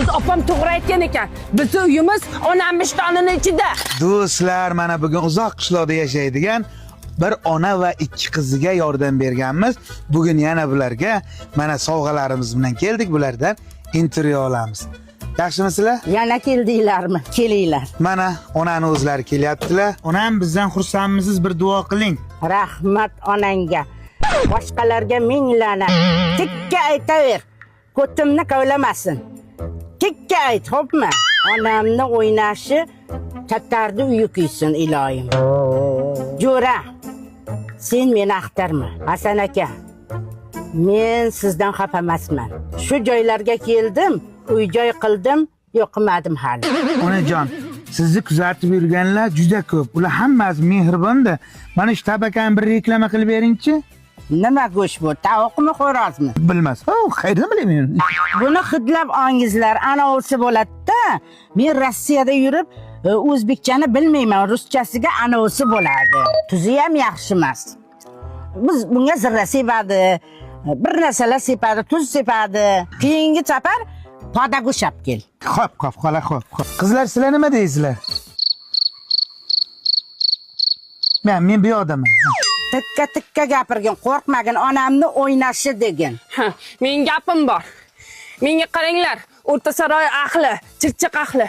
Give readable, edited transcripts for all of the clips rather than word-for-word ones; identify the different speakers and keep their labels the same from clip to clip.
Speaker 1: O'zi opam to'g'ri aytgan ekan. Bizni uyimiz onam ishtonini ichida.
Speaker 2: Do'stlar, mana bugun uzoq qishloqda yashaydigan bir ona va ikki qiziga yordam berganmiz. Bugun yana bularga mana sovg'alarimiz bilan keldik. Bulardan intervyu olamiz. Yaxshimisizlar?
Speaker 3: Yana keldinglarmi? Kelinglar.
Speaker 2: Mana onani o'zlari kelyaptilar. Onam bizdan xursandmisiz? Bir duo qiling.
Speaker 3: Rahmat onangga. Boshqalarga ming la'nat. Tikka aytaver. Ko'timni kavlamasin. Tikka ayt, xo'pmi? Onamni o'ynashi tatarni uyi kuysin iloyim. Jo'ra, sen meni axtarma. Hasan aka, men sizdan xafa emasman. Shu joylarga keldim, uy joy qildim, yo'q qilmadim hali.
Speaker 2: Onajon, sizni kuzatib yurganlar juda ko'p. Ular hammasi mehribonda. Mana shu tabakani bir reklama qilib beringchi.
Speaker 3: Nima go'sht bu? Tovuqmi, xo'rozmi?
Speaker 2: Bilmas. O, qayerdan bilayman?
Speaker 3: Buni hidlab olingizlar, anovsi bo'ladi-da. Men Rossiyada yurib, o'zbekchani bilmayman, ruschasiga anovsi bo'ladi. Tuzi ham yaxshi emas. Biz bunga zirra sepadi, bir narsalar sepadi, tuz sepadi. Keyingi safar poda go'sht olib kel.
Speaker 2: Xo'p, xo'p, xola, xo'p, xo'p. Qizlar, sizlar nima deysizlar? Men bu yoqdaman.
Speaker 3: Tikka tikka gapirgin, qo'rqmagin, onamni o'ynashi degin.
Speaker 1: Ha, mening gapim bor. Menga qaranglar, O'rta saroy ahli, Chirchiq ahli.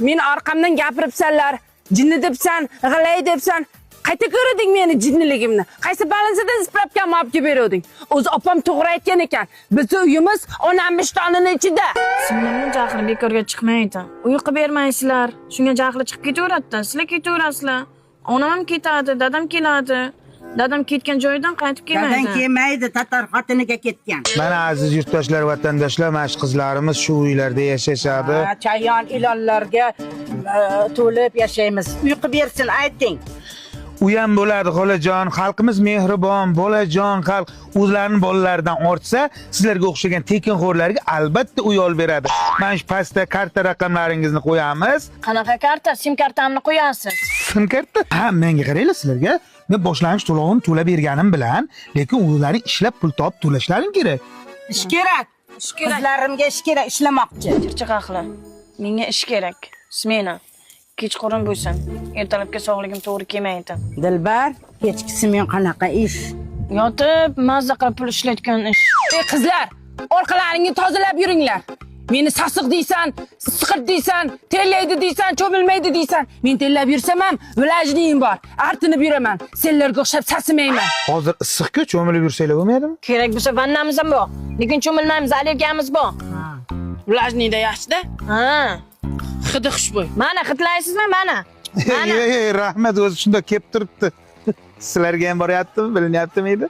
Speaker 1: Meni orqamdan gapiribsanlar, jinni debsan, g'ilay debsan. Qayta ko'rding meni jinniligimni? Qaysi balansidan spravkamni olib kelib beruvding? O'zi opam to'g'ri aytgan ekan. Bizni uyimiz onam ishtonini ichida.
Speaker 4: Singlimni jahli bekorga chiqmaydi. Uyqu bermaysizlar. Shunga jahli chiqib ketaveradida. Sizlar ketaverasizlar. Onam ham ketadi, dadam keladi. Dadam ketgan joyidan qaytib
Speaker 3: Dadang
Speaker 4: kelmaydi.
Speaker 3: kelmaydi, tatar xotiniga ketgan.
Speaker 2: Mana aziz yurtdoshlar, vatandoshlar, mana shu qizlarimiz shu uylarda yashashadi.
Speaker 3: Ha, Chayon ilonlarga to'lib yashaymiz. Uyqu bersin, ayting.
Speaker 2: U ham bo'ladi xolajon, xalqimiz mehribon, bolajon xalq o'zlarini bolalaridan ortsa, sizlarga o'xshagan tekinxo'rlarga albatta uy olib beradi. Mana shu pastda karta raqamlaringizni qo'yamiz.
Speaker 4: Qanaqa karta? Sim kartamni qo'yasiz.
Speaker 2: Sim karta? Ha, menga qaranglar sizlarga. Men boshlang'ich to'lovini to'lab berganim bilan, lekin o'zlaring ishlab pul topib to'lashlaring kerak.
Speaker 3: Ish kerak.
Speaker 4: Ish kerak.
Speaker 3: Qizlarimga ish kerak, ishlamoqchi.
Speaker 4: Chirchiq ahli. Menga ish kerak. Smena. Kechqurun bo'lsin. Ertalabga sog'ligim to'g'ri kelmaydi.
Speaker 3: Dilbar, kechkisi men qanaqa ish?
Speaker 4: Yotib, mazza qilib pul ishlayotgan ish.
Speaker 1: Ey qizlar, orqalaringni tozalab yuringlar. Meni sasiq deysan, siqirt deysan, terlaydi deysan, cho'milmaydi deysan. Men terlab yursam ham vlajniyim bor. Artinib yuraman. Senlarga o'xshab sasimayman.
Speaker 2: Hozir issiq-ku, cho'milib yursanglar bo'lmaydimi?
Speaker 4: Kerak bo'lsa vannamiz ham bor. Lekin cho'milmaymiz, allergiyamiz bor.
Speaker 1: Vlajniyda yaxshida.
Speaker 4: Ha.
Speaker 1: Hidi xushbo'y.
Speaker 4: Mana hidlaysizmi? Mana. Mana.
Speaker 2: Ey, ey, rahmat, o'zi shundoq kelib turibdi. Sizlarga ham boryaptimi, bilinyaptimi edi?